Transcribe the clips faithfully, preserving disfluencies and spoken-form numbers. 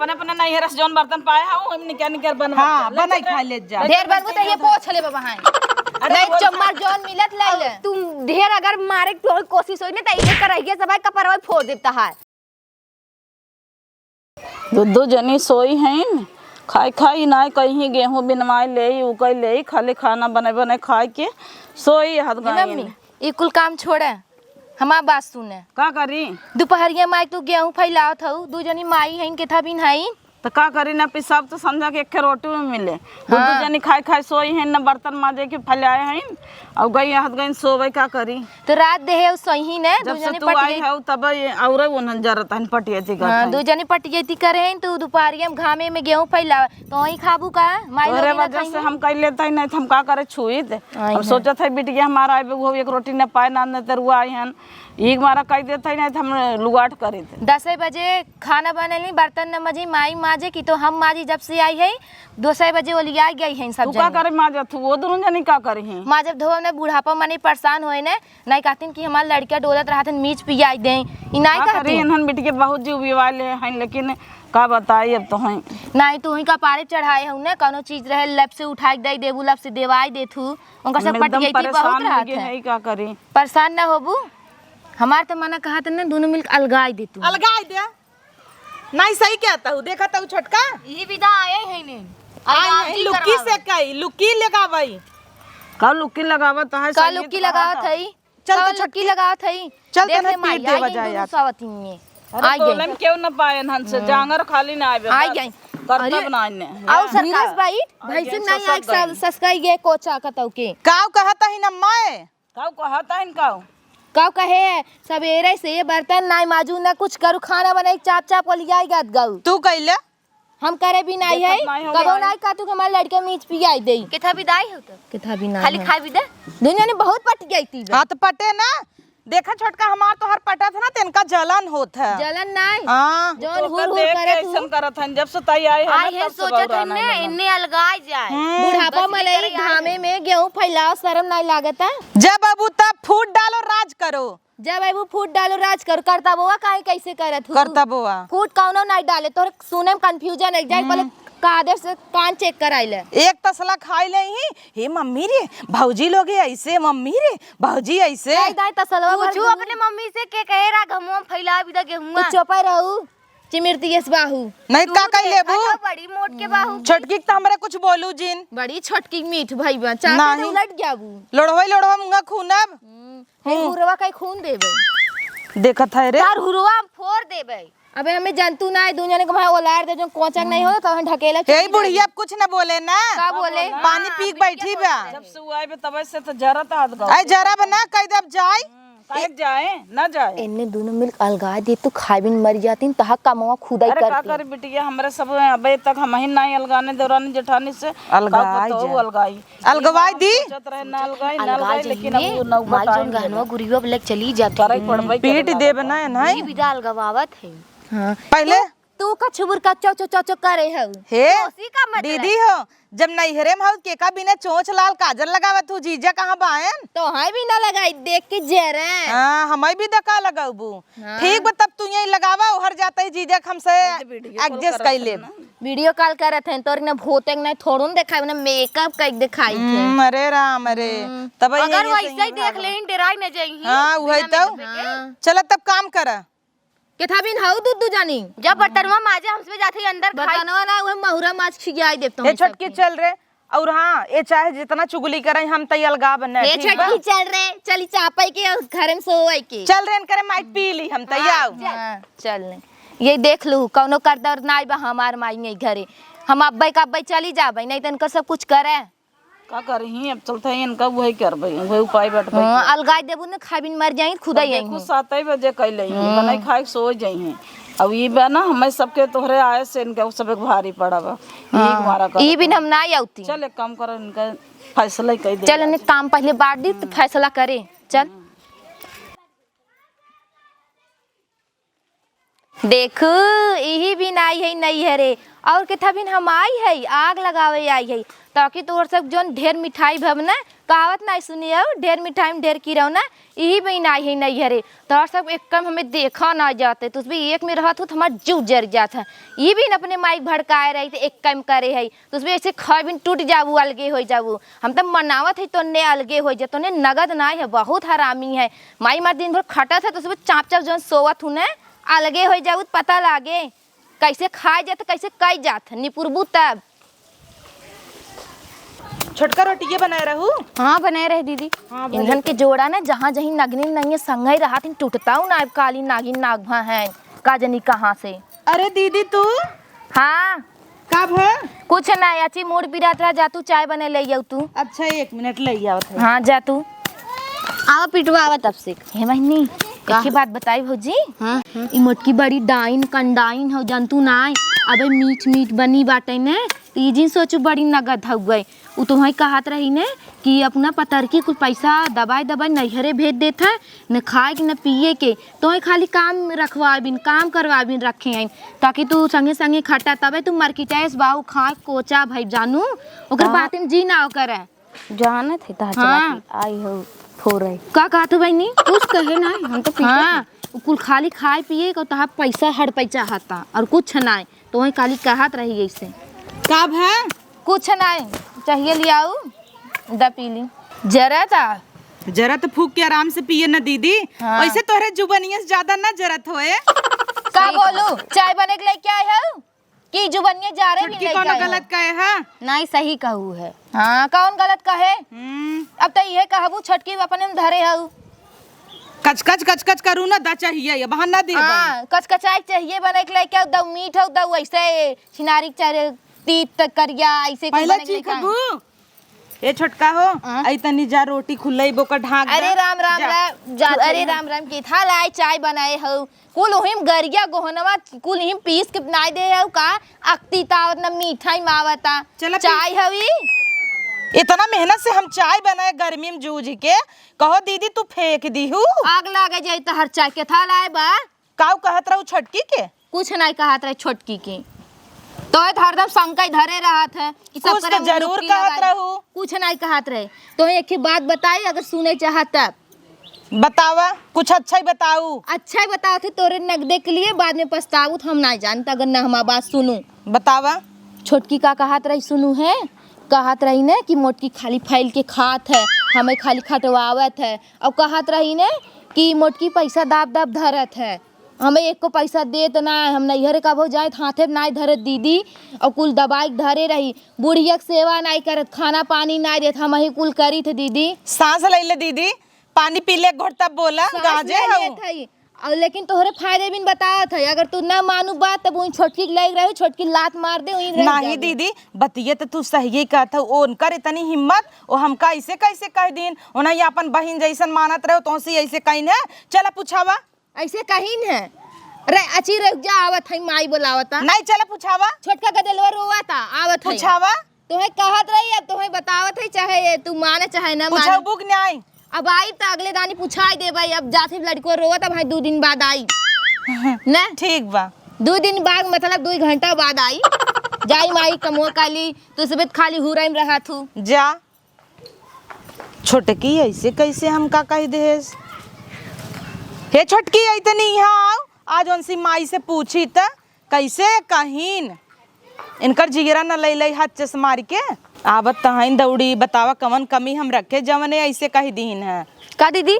अपना, अपना नैहर से जौन बर्तन पाए हौ, हम निकर, निकर बनवा हाँ, ले, ले बनाई चल। खा ले जा। ढेर बनबू त ये पोछ ले बाबा, हाँ। अरे नहीं, बोल चम्मर जौन मिलत ले ले। तुम ढेर अगर मारे के कोशिश होई ना, त इहे करहिए सब कपरवा फोड़ देता है। दू, दू जनी सोई हईन, खाई, खाई नाई कहीं गेहूं बिनवाई लेई, उकई लेई, खाली खाना बने, बने खाई के सोई हद हे गईन। मम्मी, ई कुल काम छोड़े, हमार बात सुने। का करी? दुपहरिया माई तू गेहूं फैलावत हऊ, दू जनी माई हईन, केथा बिन हईन। त का करी ना, पिसाब त समझा के एक रोटी में मिले। दू, दू हाँ। जनी खाई, खाई सोई हईन, ना बर्तन माजे के फैलाए हईन, अउ गई हद गईन सोवे, का करी? त रात देहे उ सोई ही ने, जब दू से जनी तू पट आई गई। हऊ, तब ये औरे उन्हन जरत हन पटियती करत हाँ, हन। दू जनी पटियती करे हईन, तू दुपहरिया में घामे में गेहूं फैलावे, त वही खाबू का? माई तोहरे लोग वजह से हम कई लेत हई, नहीं त हम का करे छुइत। आई हम हैं। सोचत हई बिटिया हमार आइबे, उहो एक रोटी न पाए, ना न तरुआ आई हन। ई मारा कई देत हई, नहीं त हम लुगाट करित। दसे बजे खाना बनेली, बर्तन न मजी, माई माजे की तो हम माजी, जब से आई हई, दसे बजे ओलिया गई हई सब तू का जनी। करे माजत हू? वो दुनू जनी का करी हैं? माजब धोब ने, बुढ़ापा मने परेशान होए ने, नहीं कहतीन कि हमार लड़किया डोलत रहत हन, मीच पियाई दें। ई नहीं का करी, कहतीन। इन्हन बिटिया बहुत जीव बिवाले हईन, लेकिन का बताई अब तो हईं। नहीं, तू ही कपारे चढ़ाए हऊ ना, कौनो चीज रहे, लब से उठाई के दे देबू, लब से देवाई देथू। उनका सब हम एकदम पटियती बहुत परेशान हो रहत गए है। हैं, का करी? परेशान ना होबू, हमार तो मना कहत ना, दोनों मिलके अलगाई दे तू। अलगाई दे। नहीं, सही कहत हऊ, देखत हऊ छोटका। यही विदा आए हैं ने। आए अलगाव हैं, जी लुक्की करवावे। से कई, लुक्की लगावई। का लुक्की लगावत है, का संगीत लुक्की करत लगावत है। है? चल तो का लुक्की छोटकी। लगावत है। चल देख तने ले माई, पीट देवा आई गई जाए दोनों यार। सवतिन में। अरे आई गई। तोलन केहू न पाए हन से, हम्म। जांगर खाली ना आवे, आई बस गई। करतब अरे, ना इन्हें। आओ या। सरकार। धीरज भाई, आई भैंसिन गई, नहीं आइक ससुर साल गई। ससकाई गए कोचा कतौ के। काऊ कहत ही न माए? काऊ कहत हन काऊ? काऊ कहे, सबेरे से बर्तन नाई माजू, ना कुछ करू, खाना बनाई, चाप चाप ओलियाई गत गऊ। तू कइले? हम करे भी नाई देखत है, नाई हो कबो गई। नाई का तू हमारे लड़के मीच पियाई देई। केथा बिदाई हो तो? केथा बिनाई खाली है। खाई भी दे। दुनिया में बहुत पट गई थी बे। हाँ, तो पटे ना। देखा छोटका, हमार तोहर पटत है ना, तेनका जलन होत है। जलन नाई। हाँ। जौन तो हुर ओकर हुर देख के करत हूँ। ऐसन करत हन, जब से ताई आई है ना, आई है तब से सोचत बौरा हन नाई ने, लगन। इन्ने अलगाई जाए। हम्म। बुढ़ापा बस मलई इनकरे घामे में गेहूं फैलाओ, शर्म नाई लागत है? जब अबू तब फूट डालो, राज करो। जब अबू फूट डालो, राज करो। करता बउआ काहे कैसे करत हूँ? करता बउआ। फूट कौनो नाई डाले, तोहरे सुने में confusion है, जाए पहले हम्म। कादर से कान check कराई ले। एक तसला खाई ले ही, "हे मम्मी रे, भौजी लोगे ऐसे, मम्मी रे, भौजी ऐसे।" कह दाई तसलवा भर पूछू दूँ। अपने मम्मी से के कहे रहा, "घमुआ में फैला बिदा गेहुआ।" तू चुपे रहू, चिमिरती यस बाहू। नहीं, तू का कह देख, लेबू? अच्छा, बड़ी मोट के बाहू। छोटकी के तो हमरे कुछ बोलू जिन। बड़ी छोटकी मीठ भई बा, चाटे नहीं। तो उलट गया बू। लोढ़वई, लोढ़वा मुंगा खूनब। हम्म। हे हम्म। हुरवा कई खून देबे। देखत है रे। तार हुरवा हम फोड़ देबे। अबे हमें जंतु ना है, दुनिया ने कमाए ओलार दे, जो कोचक नहीं हो, तो हम ढकेला ए चली बुढ़िया, जाए। अब कुछ न बोले ना। का बोले? पानी पी के बैठी बा। जब से वो आए बे, तब से तो जरा तो हाथ गाओ। अरे जरा बना, कह दे अब जाए। हम्म, काहे के जाए? ना जाए। इन्ने दोनों मिल अलगाए दे, तू खाए बिन मर जाती, तहा कमवा खुदाई अरे का करती। करे बिटिया, हमरे सब अबे तक हम ही ना अलगाने देवरानी जेठानी से। अलगाए का बताओ, जा। अलगाई। अलगवाई दी। सोचत रहे ना अलगाई, ना अलगाई, लेकिन अब वो नौबत माई जोन गहनवा गुरिया अब लेके चली जाती। करे पड़बे पीट देब ना, नहीं? ई विदा अलगवावत है। हाँ। पहले तू, तू का छुबुर का चौ, चौ, चौ, चौ करे हऊ। हे, दोषी का मतलब? दीदी हो, जब नैहरे में हऊ, केका बिना चोंच लाल काजल लगावत हऊ, जीजा कहाँ बायन? तो हई भी ना लगाई, देख के जरे। हाँ, हमाई भी दका लगाबू। हाँ। ठीक बा, तब तू यहीं लगावा, ओहर जाते ही जीजा के हमसे adjust कर लेब। Video call करत हन, तोर ने भोते के नहीं थोड़ो न देखाई, उन्हें makeup कई देखाई थे। हम्म, अरे राम रे। हम्म। तब अगर वैसे ही देख लेहिन, डेराई न जाई। हाँ, वही तो। हाँ। चला तब काम करा। केथा बिन हाउ दूध दू जानी। जब बर्तनवा माजे हमसे जाते ही अंदर खाई। बर्तनवा ना, उहे महुरा माछ खियाई देब ए तोहनी छोटकी सबके। चल रे। और हाँ, ए चाहे जितना चुगली करे, हम तई अलगाव न, ए ठीक बा? छोटकी चल रे, चली चापई के और घर में सोवई के। चल रे, इनकरे माई पी ली, हम तई हाँ, आओ। चल। हाँ, चल ले। ये देख लू, कौनो करदर नाई बा हमार माई नहीं घरे। हम अब्बे का अब्बे चली जाबे, नहीं तो इनकर सब कुछ करे। का करही, अब चलते हैं इनका वही करबे, वही उपाय बटबे हाँ, के। अलगाई देबू न, खाबिन मर जाई, खुदा अब यही देखू, हूँ। सातै बजे कैले ही, हम्म। बनाई खाए के सो जाई हैं। अब ई बा ना, हमें सबके तोहरे आए से इनके सब एक भारी पड़ा बा। हाँ, ई मारा ई करत बिन बा। हम ना आवती। चल, एक काम करो, इनका फैसला ही कह दे चल, आज। इन्हें काम पहले बांट दी, तो हम्म। फैसला करे। चल। हम्म। देखू, इही बिन आई है नैहरे, और केथा बिन हम आई है, आग लगावे आई है, ताकि तोर सब जौन ढेर मिठाई भव न, कहावत नाई सुने हो, ढेर मिठाई में ढेर कीड़ा न, इही बिन आई है नैहरे, तोर सब एक कम हमें देखा ना जाते, तुस भी एक में रहत हो तो हमार जीव जर जात है, इही बिन अपने माई भड़काए रही थे, एक कम करे है, तुस भी ऐसे खाए बिन टूट जाबू, अलगे हो जाबू, हम तो मनावत है तोने अलगे हो जा, तोने नगद नाई है, बहुत हरामी है, माई मार दिन भर खटत है, तुस भी चाप चाप जौन सोवत हूँ न, अलगे हो जाऊ त पता लागे, कैसे खाए जात, कैसे कई जात, निपुरबू तब। छोटका रोटिये बनाए रहू? हाँ, बनाए रहे दीदी। हाँ, भले। इन्हन के जोड़ा ना, जहाँ जहीं नगनी नगनी संगई रहत, इन टूटताऊ ना, अब काली नागिन नागभा हैं, का जनी कहाँ से। अरे दीदी तू? हाँ। का भा? कुछ ना, अची मूड़ पिरात रहा, जा तू चाय बने ले आऊ तू। अच्छा, एक मिनट ले आवत है। हाँ, जा तू। आवा पिटवा, आवा तब से। हे बहिनी, का? एक ही बात बताई भौजी। हाँ, हाँ। ई मोटकी बड़ी डाइन कंडाइन हौ, जानतू नाय। अबे मीठ मीठ बनी बाटे ने, त ई जिन सोचू बड़ी नगद हौ गए। उ तोहई कहत रही ने कि अपना पतरकी कुल पैसा दबाई दबाई नैहरे भेज देत है, न खाए के न पिए के। तोहई खाली काम रखवाबिन, काम करवाबिन रखे हैं, ताकि तू संगे संगे खटा, तबे तू मार्केट आएस बाऊ खाए कोचा भाई जानू, ओकर हाँ। बात में जी ना करे। जानत है, तहार हाँ। चलाकी आई हो, फोर है। का कहत हो बहिनी? कुछ कहे ना, हम तो पीछे हाँ, थे। उ कुल खाली खाए पिए को, तहार पैसा हड़पै चाहता, और कुछ नाय। तो वही खाली कहत रही ऐसे। का भा? कुछ नाय, चाहिए लियाऊ, द पी ली। जरा था। जरा तो फूक के आराम से पिए ना दीदी। हाँ। वैसे तोहरे जुबनिया से ज्यादा ना जरत होए। का बोलू? चाय बने के लेके आए हो? कि जुबनिया जा रहे छोटकी बिन कोनो लइका गलत है। कहे है? नाई, सही कहू है। हाँ, कौन गलत कहे? हम्म। अब तो इहे कहबू, छोटकी अपने में धरे हऊ। कचकच, कचकच करू ना, दा चाहिए, ये बहाना दिए हाँ, बन। कचकचाई चाहिए बने के लइका, दऊ मीठ हऊ, दऊ ऐसे छिनारी के चारे तीत करिया, ऐसे कुछ पहले बने के लइका। चीखबू। ए छोटका हो, हाँ? आई तनी जा रोटी खुलई बोकर ढाक अरे दे। राम राम जा। राम, जा तू, अरे तू। राम राम, केथा लाई चाय बनाए हऊ? कुल उहिम गरिया गोहनवा, कुल उहिम पीस के नाई दे हऊ का? अक्ती तावत ना मीठा ही मावता। चला पी। चाय हवी? इतना मेहनत से हम चाय बनाए गर्मी में जूझ के, कहो दीदी तू फेंक दीहू। आग लागे जाई तहर चाय, केथा लाए बा? काऊ कहत रहू छोटकी के? कुछ नाई कहत रहे छोटकी के। तोहे तो हरदम शंका ही धरे रहत है कि सब कुछ करे तो मुँह जरूर लुक्की कहत लगाई। रहू। कुछ नाई कहत रहे। तोहे एक ही बात बताई, अगर सुने चाहत तब। बतावा, कुछ अच्छा ही बताऊ। अच्छा ही बतावत है तोरे नगदे के लिए, बाद में पछतावत हम नाई जानत, अगर ना हमार बात सुनू। बतावा। छोटकी का कहत रही सुनू है, कहत रही ने कि मोटकी खाली फैल के खात है, हमें खाली खटवावत है, और कहत रही ने कि मोटकी पैसा दाब दाब धरत है। हमें एको पैसा देत ना है, हम नैहर कबो जाए त हाथे नाई धरत दीदी, और कुल दबाई के धरे रही। बुढ़िया के सेवा नाई करत, खाना पानी नाई देत, हम ही कुल करी थे दीदी। सांस ले ले दीदी, पानी पी ले एक घोट तब बोला, सांस गाजे ले हऊ। लेत हई, और लेकिन तोहरे फायदे बिन बतावत है, अगर तू ना मानू बात तब वहीं छोटकी के लायक रहे, छोटकी लात मार दे, वहीं रह नाही जाबे। दीदी, बतिये तो तू सही कहत हऊ, उनकर इतनी हिम्मत, वो हमका ऐसे कैसे कह दीन, उन्हें अपन बहिन जैसन मानत रहे, तो ऐसे कैन है, चला पूछावा। ऐसे कहिन है। रे, अची रुक जा, आवत है, माई बोलावता। नहीं, चला पूछावा। छोटका गदेलवा रोवाता, आवत है। पूछावा। तोहे कहत रही, अब तोहे बतावत है, चाहे ये तू माने, चाहे ना माने। पूछाऊ बुक न्याय। अब आई त अगले दानी पूछाई देबे, अब जात है लड़को रोवत, अब भाई दू दिन बाद आई। ना? ठीक बा। दू दिन बाद, मतलब दू घंटा बाद आई। जाई माई कमो काली, तू सबेत खाली हुराई में रहा थू। जा। छोटकी, ऐसे कैसे हमका कह देहेस? हे छोटकी, ऐतनी यहाँ आओ, आज उनसी माई से पूछी त कैसे कहीन। इनकर जिगरा न लई लई हाथ चस मार के। आवत त हईन दौड़ी, बतावा कवन कमी हम रखे जवने ऐसे कह दीन है। का दीदी?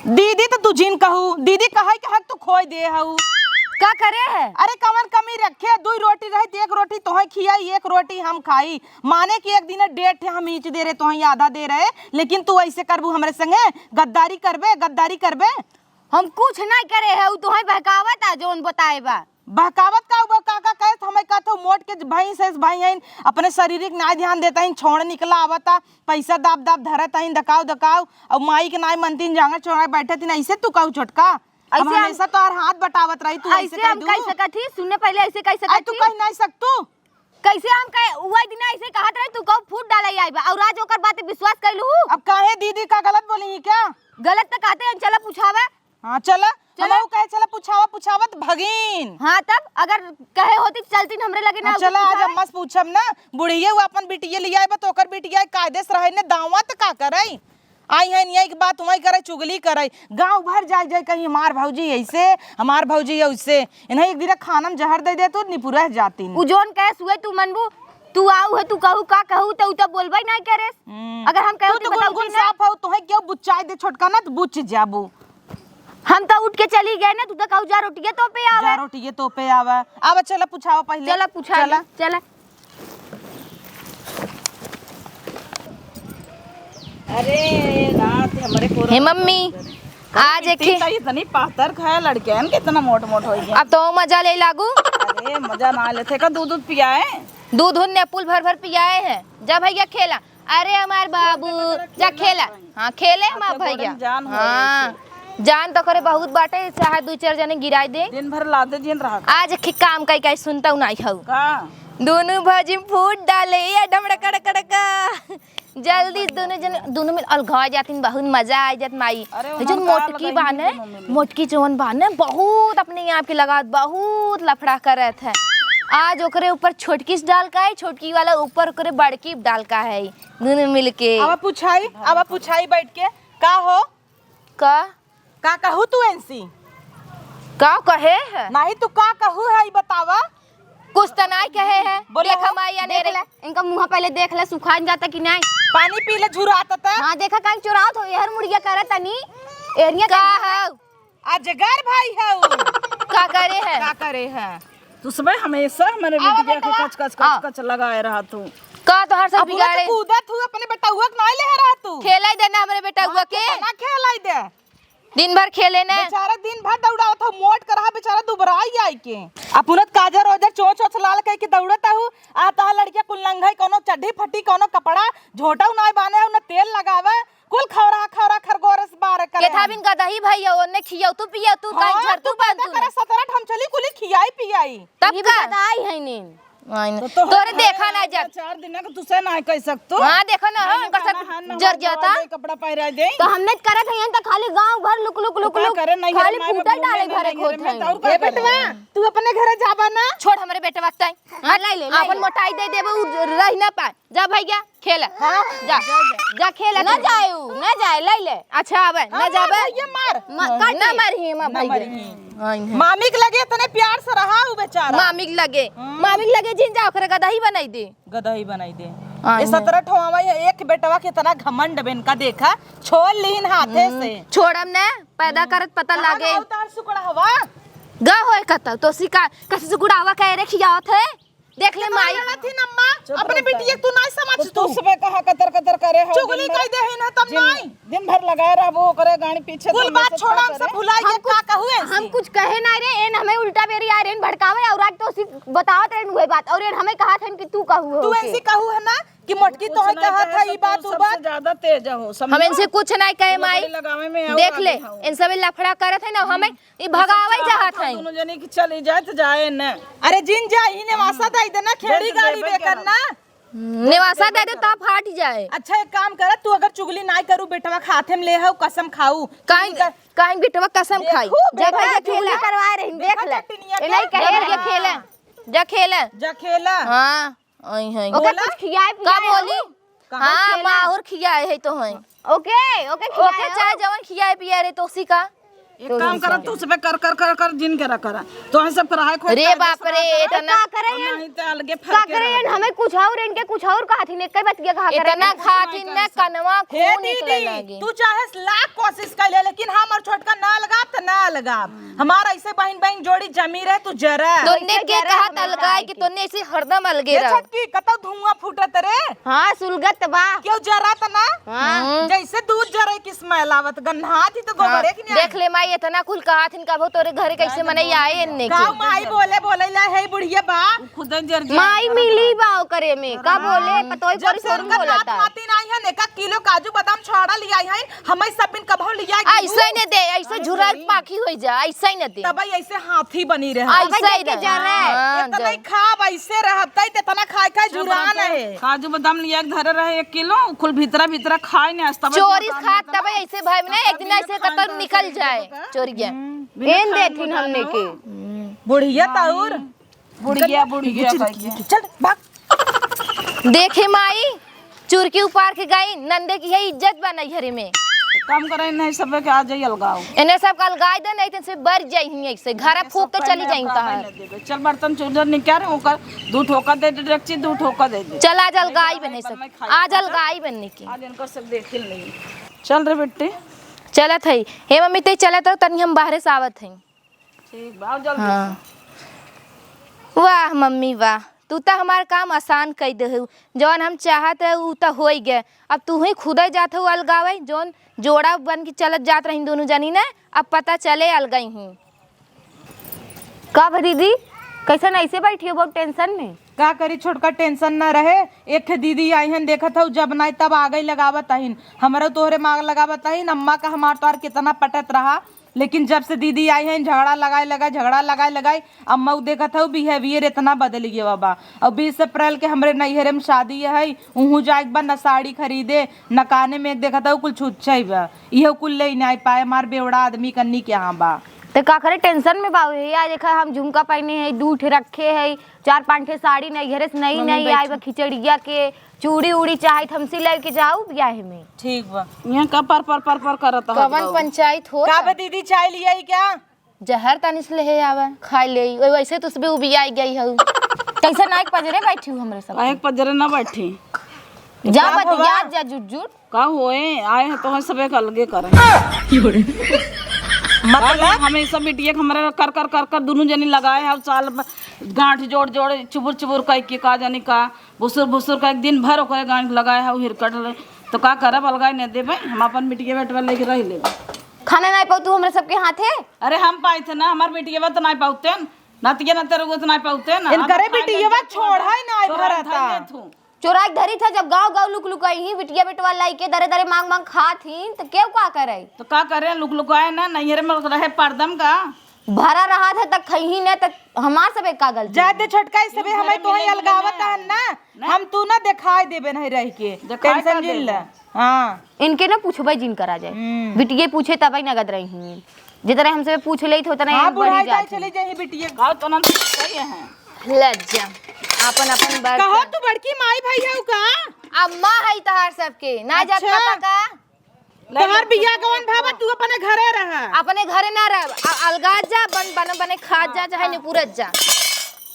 दीदी त तू जिन कहू, दीदी कहै के हक तू खोई दे हऊ। का करे है? अरे कवन कमी रखे, दुई रोटी रही त एक रोटी तोहे खियाई, एक रोटी हम खाई। माने कि एक दिन डेढ़ ठे हम ईंच दे रहे, तोहई आधा दे रहे, लेकिन तू ऐसे करबू हमरे संगे, गद्दारी करबे, गद्दारी करबे। हम कुछ नहीं करे है, उ तोहई बहकावत आ जौन बताए बा। बहकावत का बा, का का कहत, हमें कहत हूँ मोट के भैंस है, भाई हैं, अपने शरीर के नाय ध्यान देता है, छोड़ निकला आवता, पैसा दाब दाब धरत है, दकाव दकाव, और माई के नाय मनतीन जांगर चोराए बैठे थी, ऐसे तू कहू छोटका? अब ऐसे हम हमेशा तोहर हाथ बटावत रही, तू ऐसे ऐसे कह हम दू? कह सकत ही? सुनने पहले ऐसे कह सकत ही? तू कह नहीं सकतू? कैसे हम कहे, वही दिन ऐसे कहत रहे, तू कहू फूट डाले आई बा, और आज ओकर बात पे विश्वास कैलू? अब काहे दीदी का गलत बोली ही क्या? गलत तो कहते हैं, चला पूछावे। हाँ, चला, चला। हमहू कहे चला पुछावा, पुछावा त भगीन। हाँ, तब अगर कहे होती त चलतीन हमरे लगे ना, हाँ, चला, आज पुछावे। अम्मा से पूछब ना, बुढ़िया वो अपन बिटिया लियाए बा, तो ओकर बिटिया कायदे से रहे ने, दावा त का करे? आई है निया के बात वही करे, चुगली करे, गाँव भर जाए जाए कहीं हमार भौजी ऐसे, हमार भौजी ऐसे। इन्हें एक दिन खाना में जहर दे दे तो निपुरह जातीन। उ जोन कहे सुए तू मनबू, तू आऊ है, तू कहू का कहू, तो उ तो बोलबे नहीं करे। हम्म। अगर हम कहू तू तो तो बताऊ गुनगुन कि ना। साफ हो, तोहे क्यों बुच्चाई दे छोटका ना, तो बुच्च जाबू। हम तो उठ के चली गए ना, तू तो कहू जा रोटिये तो पे आवे। जा रोटिये तो पे आवे। आवे, चला पुछाओ पहले। चला पुछा चला। ले, चला। अरे रात हमरे कोरा हे मम्मी, आज एक इतनी पातर खाए लड़के हैं, कितना मोट मोट हो गया। अब तो मजा ले लागू। अरे मजा ना लेते का, दूध दूध पियाए। दूध उध ने पुल भर भर पियाए हैं। जा भैया खेला। अरे हमार बाबू, जा खेला। हाँ, खेले हमार भैया। जान हो हाँ। जान तो करे बहुत बाटे, चाहे दू चार जने गिराई दे। दिन भर लाते जिन रहा। आज एक काम कई कई सुनता हूँ, नहीं हऊ। का? दोनों भौजी फूट डाले, ये डमड़ा कड़कड़का। जल्दी दोनों जने, दोनों में अलगा जातिन, बहुत मजा आ जात माई। अरे, ये जो उन्हन का मोटकी लगाई बाने, दोनों में? मोटकी जवन बाने, बहुत अपने आप के लगावत, बहुत लफड़ा करत है। आज ओकरे ऊपर छोटकी से डाल का है, छोटकी वाला ऊपर ओकरे बड़की डाल का है, दोनों मिलके। अब पुछाई, अब पुछाई बैठ के, का हो? का? का कहू तू एनसी? का कहे है? नहीं तू का कहू है, ई बतावा। कुछ त नाई कहे है। बोले देखा हो, माई देख अनेरे। ले, इनका मुँह पहले देख ले, सुखान जाता कि नाई। पानी पी ले, झुरात त। हाँ, देखा काहे चुरावत हो, एहर मुड़िया करत तनी। एरिया का का है? अजगर भाई है उ। का करे है? का करे है? तू सबे हमेशा हमरे आओ बिटिया के बेटवा, कच, कच, कच, आओ। कच लगाए रहा तू। का तोहर सब अपने तो बिगाड़े? कूदत हूँ, अपने बेटउआ के नाई ले रहा तू। खेलाई दे ना हमरे बेटउआ हाँ, के। कितना खेलाई दे? दिन भर खेले ने। बेचारा दिन भर दौड़ावत हो, मोट करहा बेचारा दुबराई आई के। अपनत काजर ओजर चोंच ओच लाल कई के दौड़त हो, आ तहा लड़किया कुल नंगा ही, कौनो चड्ढी फटी, कौनो कपड़ा, झोंटा नाय बाने हो, न तेल लगावे, कुल खौरा खौरा खरगोरस बार करे केथा हम। बिन गदही भैया, ओने खियाऊ तू पियाऊ तू, हाँ, काई झर तू तू बांध पैदा तू करे ना। सतरह हम चली कुली खियाई पियाई। तब ई का? गदही है नीन। आइन। तो तोहरे तोरे देखा ना जात। चार दिन का तुसे ना कह सकतो। हाँ, देखो ना, हाँ, उनका सब जर जाता। कपड़ा पहिरा दे। तो हमने करत हई त खाली गांव भर लुक, लुक, लुक, लुक। खाली फूटे डाले घरे खोत है। ए बेटवा, तू अपने घरे जाबा ना? छोड़ हमरे बेटवा के ताई। हाँ, लाई ले, लाई अपन ले। मोटाई दे देबो, उ रह ना पाए। जा भैया, खेल। हाँ? जा, जा खेल। ना जाए उ, ना जाए, लाई ले। अच्छा, आवे, ना हाँ, जाबे। भैया मार। मा-, काट ना ले। मारी, माँ ना भैया। मारी। हाँ, हाँ। मामी के लगे इतने प्यार से रहा उ बेचारा। मामी के लगे, हम्म। मामी के लगे जिन जा, ओकरे गदही बनाई दे। गदही बनाई दे। हाँ, ये हाँ। सतरह ठो आवा है, एक बेटवा के इतना घमंड बे इनका देखा, छोड़ लीन हाथे हम्म, से। छोड़म ने, पैदा हम्म। करत पता कहाँ लागे। गवा उतार सुकड़ा हवा? गा होए कतौ, तो सिका, कसी सुकड़ा हवा कह रे खियावत है? देख ले माई। लड़त ही नम्मा, चुप अपने रह बिटिया तू। तू नाई समझ तो तू। तू सुबह कहा कतर कतर करे हो, चुगली दिन भर कह दे ही ना तब दिन, नाई। दिन भर लगाए रहबो ओकरे गाड़ी पीछे कुल तो बात मैसेज छोड़ा, का हम सब करे? भुला हम गए, कुछ, का कहू ऐसी? हम कुछ कहे ना रे, एन हमें उल्टा बेरी आ रे, एन भड़कावे और आज तो सिर्फ बतावत रहे उहे बात और एन हमें कहा था कि तू कहू हो तू के। ऐसी कहू है ना कि मोटकी कुछ तोहे नहीं कहा कहे था सब ई बात तू उ सबसे बात। ज्यादा तेज हो, समझो? हम इनसे कुछ नहीं कहे माई। लगावे में और देख आगे ले, हो। इन सब लफड़ा करत है ना, हमें ई भगावे चाहत है। दोनों जने की चली जाए तो जाए न। अरे जिन जा, ई नेवासा दे दे ना, खेड़ी गाड़ी बेकर ना। नेवासा दे दे तब फाट जाए। अच्छा एक काम कर, तू अगर चुगली नाई करू, बेटवा के हाथे में ले हऊ, कसम खाऊ। काहे, काहे बेटवा कसम खाई? देखू, जा बेटा भैया चुगली खेला। करवाए रही, देख देखा ले। चटनिया ए, नहीं का? कहे जा भैया रहा। खेला, जा खेला। जा खेला। हाँ, आई है। ओके, बोला? कुछ खियाए का पियाए बोली? हऊ? कहाँ हाँ, खेला? माँ और खियाए है तो है। ओके, ओके, ओके, खियाए चाहे हऊ। जवन खियाए पियाए रहे तो उसी का। एक तो काम करा, तू सबे कर, कर, कर, कर, जिन करा, करा। तो हम सब पढ़ाई खोज रे कर बाप रे, इतना का करे और एन? नहीं तो अलगे का फरके करे रह एन? जाए। हमें कुछ और, इनके कुछ और कहा थी, ने कई बात के कहा करे इतना एन? खाथिन ना, कनवा हे खून निकले दीदी, लागे। तू चाहे लाख कोशिश कर ले, लेकिन हम और छोटका ना अलगाब त ना अलगाब। हमारा ऐसे बहिन बहिन जोड़ी जमी रहे, तू जरा। तोने के कहा तलगाए कि तोने ऐसे हरदम अलगे ये रह। छोटकी, कतौ धुआं फूटत रे? हाँ, सुलगत बा। क्यों जरा त ना? हाँ। हम्म। जैसे दूध जरे किस मैलावत गन्हात ही तो गोबरे की नहीं। देख ले माई, इतना कुल कहा थिन, कबो तोरे घरे कैसे मनई आए इनने गाँव के। माई बोले, बोले ला, "हे बुढ़िया बा, खुद दे जर जर माई जर मिली जर। बा ओकरे में, का बोले, हाँ। पतोई जब परी से थोड़ी उनका बोलता। नात नातिन आई है, एक किलो काजू बादाम छुड़ा लिया है, हमें सब बिन कबहू लिया है। ऐसे ने दे, ऐसे झुराई पाखी होई जा, ऐसे ने दे। तब ऐसे हाथी बनी रहे। ऐसे ही रहे। हाँ, इतना ही खाब, ऐसे रहब, तई ते इतना खाए खाए झुरान है। काजू बादाम लिया के धरे रहे एक किलो, कुल भीतरा भीतरा खाए ने, आज तब चोरी खात तब ऐसे भाई ने, एक दिन ऐसे कतौ निकल जाए, चोरी गया। हम्म। एन देथिन हमने के। बुढ़िया तौर। बुढ़िया, बुढ़िया कह के। चल, भाग। देखी माई, चुरकी उपार के गई, नंदे की है इज्जत बा नैहरे में। काम करे नहीं, सबे के आ जाई अलगाव। इन्हें सब अलगाई दे, नहीं तो इनसे बर जाई ही ऐसे, घर फूक के चली जाई तहार। चल बर्तन चूल्हा निकाल, ओकर दू ठोका दे दे, डेकची दू ठोका दे दे। चल आज अलगाई बने सब, आज अलगाई बनने की। आज इनकर सब देखिल नहीं। चल रे बिट्टी। चलत है। हे मम्मी, ते चलत रहो, तनी हम बाहरे से आवत हई। ठीक बा, आओ जल्दी से। हाँ। वाह मम्मी वाह, तू त हमार काम आसान कई देहु। जौन हम चाहत है उ त होई गए। अब तू ही खुदे जात हऊ अलगावे, जौन जोड़ा बन के चलत जात रही दोनों जनी ने, अब पता चले अलगई ही। का भा दीदी, कैसन ऐसे बैठी हो बहुत टेंशन में? का करी छोटका, टेंशन न रहे। एक ठे दीदी आई हन, देखत हऊ जब नाई तब आगई लगावत आहिन, हमरो तोहरे माग लगावत आहिन। अम्मा का हमार तोहार कितना पटत रहा, लेकिन जब से दीदी आई हैं, झगड़ा लगाए लगाए, झगड़ा लगाए लगाए, अम्मा उ देखत हऊ behaviour इतना बदल गया बा। और बीस अप्रैल के हमरे नैहरे में शादी है, उहू जाए के बा, न साड़ी खरीदे, न काने में एक देखत हऊ कुल छुच्छे बा, इहो कुल ले नाई पाए, हमार बेवड़ा आदमी कन्नी के यहाँ बा। ते का करे टेंशन में बा? हे आज देखा हम झुमका पहने हैं, दू ठे रखे हैं, चार पाँच ठे साड़ी नैहरे से नई नई आई बा, खिचड़िया के चूड़ी उड़ी चाहे त हमसे लेके जाऊ बियाह में। ठीक बा। यहाँ का पर पर पर पर करत हत कवन बाऊ? पंचायत होत का बा? बे दीदी, चाय लियाई क्या? जहर तनी से लेहे आवा, खाई लेई। वै-, वैसे तो उसबे उबियाई गई हऊ। कैसे नाइक पजरे बैठी हूँ हमरे सब? काहे के पजरे ना बैठी? जा का बतिया भवा? जा जुट जुट। का होए? आए हैं तो हम सबे के अलगे करें। मतलब? हमेशा बिटिया के हमरा कर कर कर कर दुनू जनी लगाए हैं, साल में गांठ जोड़ जोड़ चुबुर चुबुर कह के का जानी का भुसुर भुसुर का एक दिन भर ओकरे गांठ लगाए है, हिरकट ले। तो का करब, अलगाई नहीं देबे, हम अपन बिटिया बेटवा लेके रह लेबे। खाना नहीं पाऊ तू हमरे सबके हाथे? अरे हम पाई थे ना, हमार बिटिया तो नहीं पाउते न, नतिया न तेरे को तो नहीं पाउते ना। इनकरे बिटिया छोड़ है ना, भरता। चोराई धरी था, जब गाँव गाँव लुक लुकाई ही, बिटिया बेटवा लाई के दरे दरे मांग मांग खात ही, तो केव का करे? तो का करे, लुक लुकाए ना, नैहरे में रहे पर्दम का। भरा रहा था तक खइही न, तक हमार सबे का गलती? जाए दे छोटका, ई सबे हमें तोहे अलगावत हन ना, हम तू ना देखाई देबे नहीं रह के। देखाई टेंशन का जिन देबे? ले। हाँ। इनके ना पूछबे जिन करा जाए। हम्म। बिटिये पूछे तबे नगद रही। जितने हमसे पूछ लेई थे उतने हाँ, बढ़ी बुढ़ाई जाए जात चली है। जाए बिटिये। का तो ना सही है। लज्जा। अपन अपन बर्तन। कहो तू बड़की माई भाई है का? अम्मा है तहार सबके। ना जात अच्छा। पता का? तोहार बियाह गवन भावा, तू अपने घरे रहा। अपने घरे ना रह, अ-, अलगा जा, बन, बन, बने खा जा, चाहे निपुरत जा।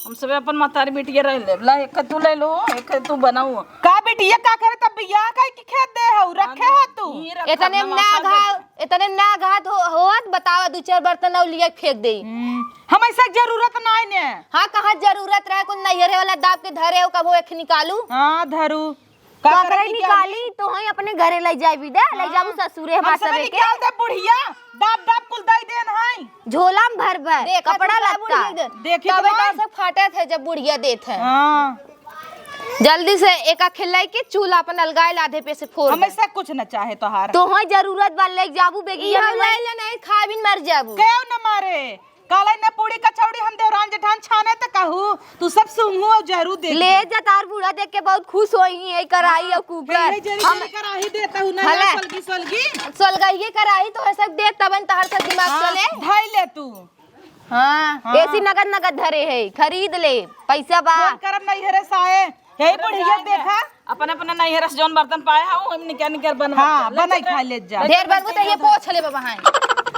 हम सबे अपन मतारी बिटिया रह लेब। ला, एक तू ले लो, एक तू बनाओ। का बिटिया का करे तब बियाह काहे के खेत दे हऊ, रखे हो तू? इतने में ना घा, इतने में ना घात हो, होत, बतावा, दू चार बर्तन और लिया फेंक दे। हम्म, हम ऐसा जरूरत नाई ने। हाँ, कहाँ जरूरत रहे, कोई नैहरे वाला दाब के धरे हो, कबो एक निकालू। हाँ, धरू। का करे पकड़े की निकाली तो है अपने घरे ले जाबी दे, ले जाबू ससुरे हम हमार सबे सबे के। निकाल दे बुढ़िया, दाब दाब कुल दई देन है। झोला में भरबे, देखा कपड़ा तो लत्ता। बुढ़िया दे। देखी तबे तो तो से फाटे थे जब बुढ़िया देत है। हाँ। जल्दी से एक आखे लेके चूल्हा अपन अलगाए लाधे पे से फोड़ दे। हमेशा कुछ न चाहे तोहार। तो है जरूरत बा ले जाबू बेगिया इहो में ले ले। ले नहीं खाबिन मर जाबू। केव न मारे। काले न पूड़ी कचौड़ी हम देवरान जेठान छाने त कहू, तू सब सूंघू और जरू देखू। ले जा, तार बूढ़ा देख के बहुत खुश होई है कराही और कुकर। हे, हे, जरी, हम जरी कराही देता हूँ ना, हले। ना, सलगी, सलगी। सलगइये कराही तो है सब देख, तबन तहर सब दिमाग हाँ, चले। धई ले तू। हाँ, हाँ। एसी नगद नगद धरे है, खरीद ले, पैसा बा। फोन करब नैहरे से आए। हे बुढ़िया देखा। अपन, अपन नैहर से जौन बर्तन पाए है, वो हम निकाल, निकाल बनवा हाँ, ले, बनाई ले, खा ले जा। ले, ढेर बनबू तो ये पोछ ले बाबा, हाँ।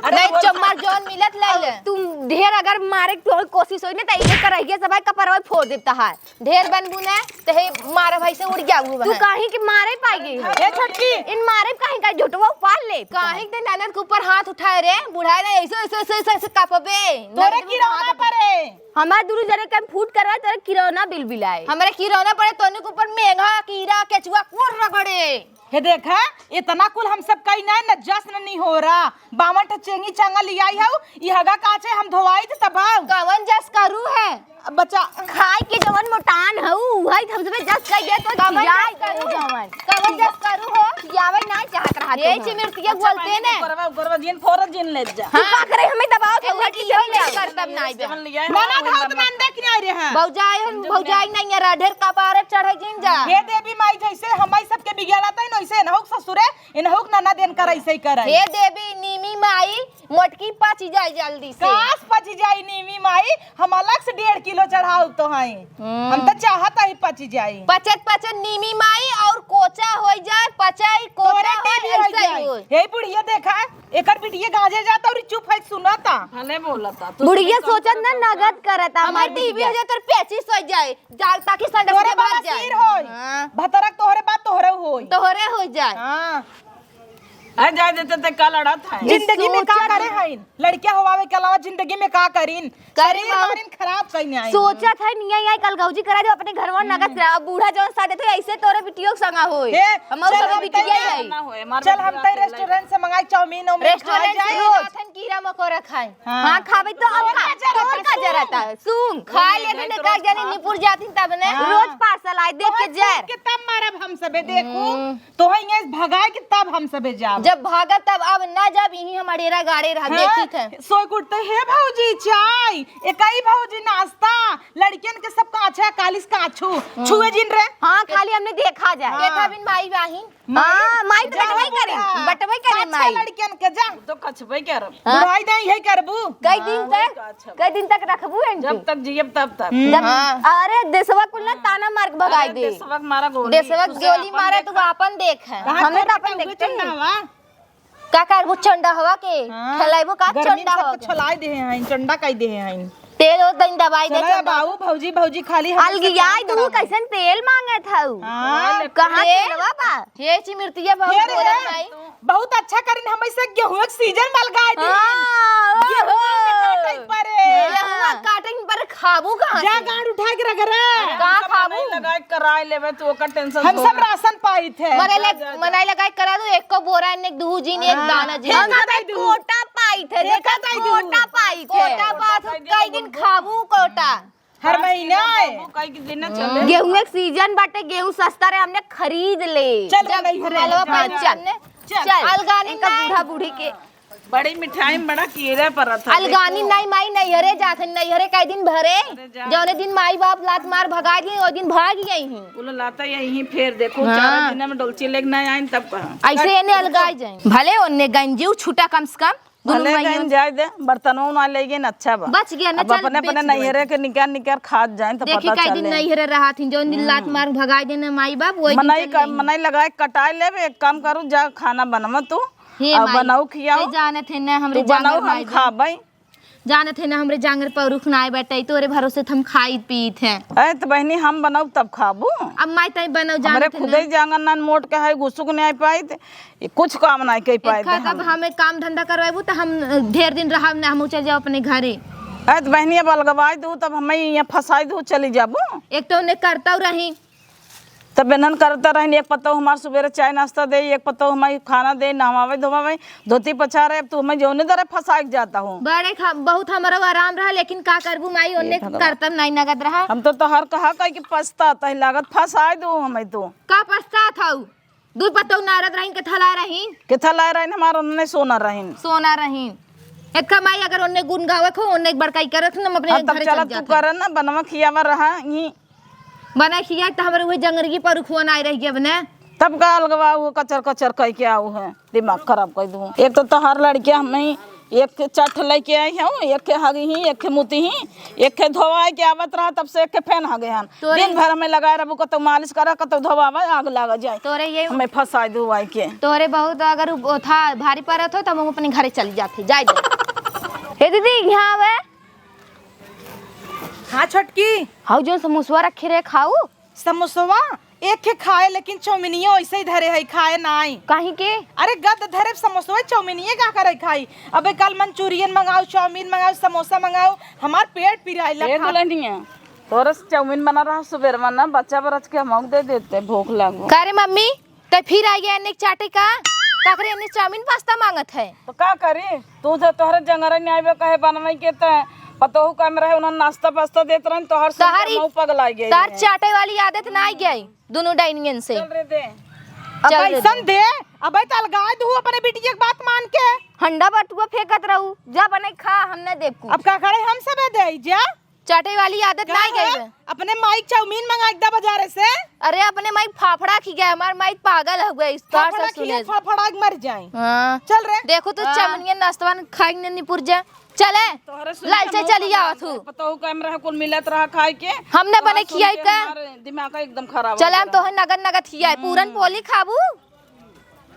अरे नहीं, बोल। चम्मर जौन मिलत ले ले। तुम ढेर अगर मारे के कोशिश होई ना, तो ये करहिए सब भाई कपरवा फोड़ देता है। ढेर बनबू ना, तो हे मारा भाई से उड़ गया वो तू है। काहे के मारे पाएगी? ए छोटकी। इन मारे काहे का झोटवा उपाड़ ले। काहे के ननद के ऊपर हाथ उठाए रे, बुढ़ाए ना, ऐसे, ऐसे, ऐसे, ऐसे, ऐसे कापबे। तोरे ननद के किरौना हाथ परे। हमार दुनू जने के हम फूट करवाए, तोरे किरौना बिल बिलाए। हमरे किरौना पड़े, तोने के ऊपर मेघा, कीड़ा, केचुआ कुल रगड़े। हे देखा, इतना कुल हम सब कई ना, न जश्न नहीं हो रहा। बावन ठे चेंगी चंगा लियाई हऊ, ई हगा काचे हम धोवाई थे तब आऊ। कवन जस करू है? अब बच्चा खाए के जवन मोटान हऊ, वही हम सबे जस कई दे तो कवन खियाए जस करू? जवन। कवन जस करू हो? खियावे ना चाहत रहा ये तू। चिमिरतिया अच्छा, बोलते बहनी, ने। ऊपरवा, ऊपरवा जिन फोरत जिन ले जा। तू का करे हमें दबाओ तो एने वही की खियावे यही ना। करतब ना आइबे। जवन लिया है, ना, ना, वही धौत बनवा। नंदे की नहीं रहे हैं। भौजाई हम, भौजाई नहीं है, रा ढेर कपारे चढ़े जिन जा। हे देवी माई, जैसे हमारी सबके बिगड़ाता है, वैसे इनहुक ससुरे, इनहुक ननद इनकर ऐसे ही करे। हे देवी नीमी माई, मोटकी पच जाए जल्दी से। कास पच जाई नीमी माई, हम अलग से डेढ़ किलो चढ़ाऊ तो हैं। हम्म। हम तो चाहत ही पच जाई। पचत पचत नीमी माई और कोचा हो जाए, पचाई कोचा तोरे हो, टीवी हो ऐसे ही जाए। होए। हे बुढ़िया देखा, एकर बिटिया गांजे जाता और चुप है सुनाता। भले बोलता, तू बुढ़िया सोचत ना नगद करत, हमार हमार टीवी बिटिया। हो जाए तोर पेचिस हो जाए, जाल ताकि संडस तोरे के भर बाबा जाए। सिर होई। हाँ। भतरक तोहरे बात तोहरे होई। तोहरे हो जाए। हाँ। आ जाए देते ते का लड़त है। जिंदगी में का सोचत करे हईन? लड़किया होवावे के अलावा जिंदगी में का करीन? करीन शरीर और मारिन खराब कइने आई। सोचत है निया आई कल गौजी करा दे अपने घरवा नगद करा। अब बूढ़ा जौन साथे थे ऐसे तोरे बिटियो के संगा होए। हे, हम चल सब हम बिटिया तई ही है। ना होए, हमार चल हम बिटिया तई अकेला रेस्टोरेंट से मंगाई चाउमीन उमीन खा रेस्टोरेंट से जाए। रोज। नाथन कीड़ा मकोड़ा खाए। हाँ। हाँ, खाबे तो अब तोर का का, जरूरत तोर का है? जरूरत है? सुन, खा ले लेने तो का रोज जाने खा। निपुर जाती तब ने। हाँ। रोज पार्सल आए, देख के तोहर जाए। फूट के तब मारब हम सबे, देखू। हम्म। तोहे यहाँ से भगाए के तब हम सबे जाब। जब भागब तब अब ना जाब, यहीं हम अड़ेरा गाड़े रह, हाँ, देखी थे। सोए के उठते, "हे भौजी, चाय, एकई भौजी, नाश्ता।" लड़कियन के सब काछे, कालिस काछू, हम्म। छुए जिन रे। हाँ, खाली हमने देखा जाए। हाँ। देखा बिन माई बाहिन। हाँ, माई तो जा बटवे करे, बुढ़ा। बटवे करे काछे माई। लड़कियन के जा। तो कछबे करब। हाँ। बुढ़ाई नहीं है करबू। कई दिन हाँ, तक, वही काछब। कई दिन तक रखबू इनके? जब तक जियब तब तक। हम्म। जब, हाँ। अरे देसवा कुल ना ताना मार के भगाई अरे दे। देसवा के मारा गोली। देसवा के तू गोली मारा, तू आपन देख। कहाँ हमने तो करबू अपन तू देखते ही। चंडावा? का करबू चंडावा के? हाँ। खेलाइबू का गर्मी में चंडावा सबके के? छोलाई दे हैं, चंडा कई दे हैं। तेल और तनी दवाई दे चला चंडा। बाऊ, भौजी, भौजी खाली हमसे अलगियाई काम दू करावा। कैसन तेल मांगत हऊ? हाँ। कहाँ तेल? तेलवा बा? हे चिमिरतिया बहुत ये रे, बोलत नाई। बहुत अच्छा करिन, हम ऐसे गेहूं के सीजन में लगाए दी। हाँ, गेहूं ओहो। में काटे परे। गेहूं हाँ। काटे पर खाबू कहाँ जा से? गांड उठा के रगड़े। अरे, का हम सब खाबू? मनई लगाए कराए लेबे, तू ओकर टेंशन हम छोड़। सब राशन पाई थे। मरे ले, जा, जा, जा। मनई लगाए करा दू, एक को बोरा, एक दू जीन, एक हाँ। दाना जीन। हम ना दे दू। कोटा पाई थे, देखा देखा दे दू। कोटा पाई थे। कोटा पाई थे, कई दिन खाबू कोटा। हर महीना है। कई दिन ना चले। गेहूं के सीजन बाटे, गेहूं सस्ता रहे, हमने खरीद ले। चल, जब नहीं रे। मलवा जा, पानी जा। चल। चल, चल, अलगानी इनका नहीं। बूढ़ा बूढ़ी के। बड़ी मिठाई में बड़ा कीड़ा पड़त है, अलगानी देखो। नहीं माई, नैहरे जात है, नैहरे कई दिन भरे, अरे जा। जौने दिन माई बाप लात मार भगा दिए, ओ दिन भाग गई ही। बोलो लाता यही फेर देखो, हाँ। चार दिन में डोलची लेके ना आइन तब कहा। ऐसे एने अलगाई जाए। भले ओने गंजीव छूटा कम से कम, दुनू भले माइयों गइन जाए दे, बर्तनों ना ले गइन अच्छा बा। बच गया ना, अब चल अपने, अपने बेच दो। नैहरे के निकार, निकार खात जाए तो देखी पता कई दिन चले। नैहरे रहा थी, जौन दिन लात हम्म। मार भगाई देने माई बाप, वही दिन मनई चल का, गई। मनई लगाए कटाए लेबे, एक काम करू, जा खाना बनवा तू। हे अब माई, बनाऊ खियाऊ। ते जानत है ना, हमरे तू बनाऊ, जांगर हम माई दे। खाबई। जानत है ना, हमरे जांगर पौरुख ना आए बेटा, तोरे भरोसे त हम खाइत पीत है। ए, त बहिनी, हम बनाऊ तब खाबू। अब माई तई बनाऊ, हमरे जानत है खुदे ना। जांगर नान मोट के है, घुसुक नहीं आए पाइत, ये कुछ काम नहीं कई पाइत एका हम। तब हमें काम धंधा करवाबू त हम ढेर दिन रहब ना, हम चल जाओ अपने घरे। ए, त बहिनी, अब अलगवाई दू, तब हमें यहाँ फंसाई दू, चली जाबू। एक तो उन्हें करताऊ रही, तब बेनन करता रहन, एक पतोह हमार सुबेरे चाय नाश्ता दे, एक पतोह हमार खाना दे, नहवावे धोवावे, धोती पछारे। अब तू हमें जौने दरे फंसाए के जाता हो। बड़े खा-, बहुत हमरो आराम रहा, लेकिन का करबू माई, ओन्ने ये भगवान। करतब नाई नगद रहा। हम तो तोहर कहा कह के पछतात है, लागत फंसाए दू हमें तू। का पछतात हऊ? दू पतोह नारद रहीन, के थला रहीन। के थला रहीन, हमार ओन्ने सोना रहीन। सोना रहीन। एतका माई अगर ओन्ने गुन गावे खो, ओन्ने बड़काई करत न, हम अपने हाँ, तब घरे चला चल तू जात। कर ना, बनवा खियावा रहा, ई बना खिया त हमरे उहे जंगरगी पर रुखवन आए रह गए अपने। तब का अलगवा वो कचर कचर कह के आऊ है, दिमाग खराब कर दूँ। एक तो तोहार लड़किया हमें एक के चट लेके आई हूँ, एक के हगी ही, एक के मुती ही, एक के धोवाए के आवत रहा, तब से एक के फेन हगे हन। तोरे दिन भर हमें लगाए रहबू, कतौ मालिश करा, कतौ धोवावा, आग लाग जाए। तोरे ये हमें फंसाए धोवाए के। तोरे बहुत अगर उ-, ओथा भारी परत हो, त हम अपने घरे चली जाते, जाए दे। हे दीदी, यहाँ आवे। हाँ छोटकी। हाउ जो समोसवा रखे रहे खाऊ? समोसवा? एक खे खाए, लेकिन चौमिनियो ऐसे ही धरे है, खाए नाई। काहे के? अरे गद धरे समोसवे चौमिनिये का करे खाई? अबे कल मंचूरियन मंगाओ, चाउमीन मंगाओ, समोसा मंगाओ, हमार पेट पिराइला ए खा। दुल्हनिया, तोरे से चाउमीन बना रहा सुबेरवा ना, बच्चा बरच के हमहू दे देते, भूख लागो। का रे मम्मी, तै फिर आई गया एन्ने चाटे का? काकरे एन्ने चाउमीन पास्ता मांगत है? तो का करी? तू तो तोहरे जंगरे नहीं आवे कहे बनवाई के, त पतोहू का में रहे, उन्होंने नाश्ता पास्ता देत रहन, तोहर सुन तोहर के ई, मऊ पगला गई तोहर है। चाटे वाली आदत ना आई गई दोनों डाइनियन से। चल रे दे। अब चल रे ऐसन दे। दे, अबे त अलगाए दू अपने बिटिया के बात मान के। हंडा बटुआ फेंकत रहू, जा बने खा, हम न देबकू। अब का करे, हम सबे दे जा। चाटे वाली आदत का ना आई गई है? बे। अपने माई चाउमीन मंगा एकदा बाजारे से। अरे अपने माई फाफड़ा खी गए, हमार माई पागल हो गई, इस तोहर फाफड़ा सब सुने खिया, से। फाफड़ा के मर जाए। हाँ। चल रे। देखो तो हाँ। चाउमीन नाश्तवा खाई ने निपुर जा। चले। तोहरे सुन लाल के से मुंह चली पर जाओ लाल तू। पतोहू का में रहे, कुल मिलत रहा खाए के। हमने तोहरे बने सुन खियाई के का? हमारे दिमाग का एकदम खराब हो चले हम गया। तोहे नगद नगद खियाए, हम्म। पूरन पोली खाबू?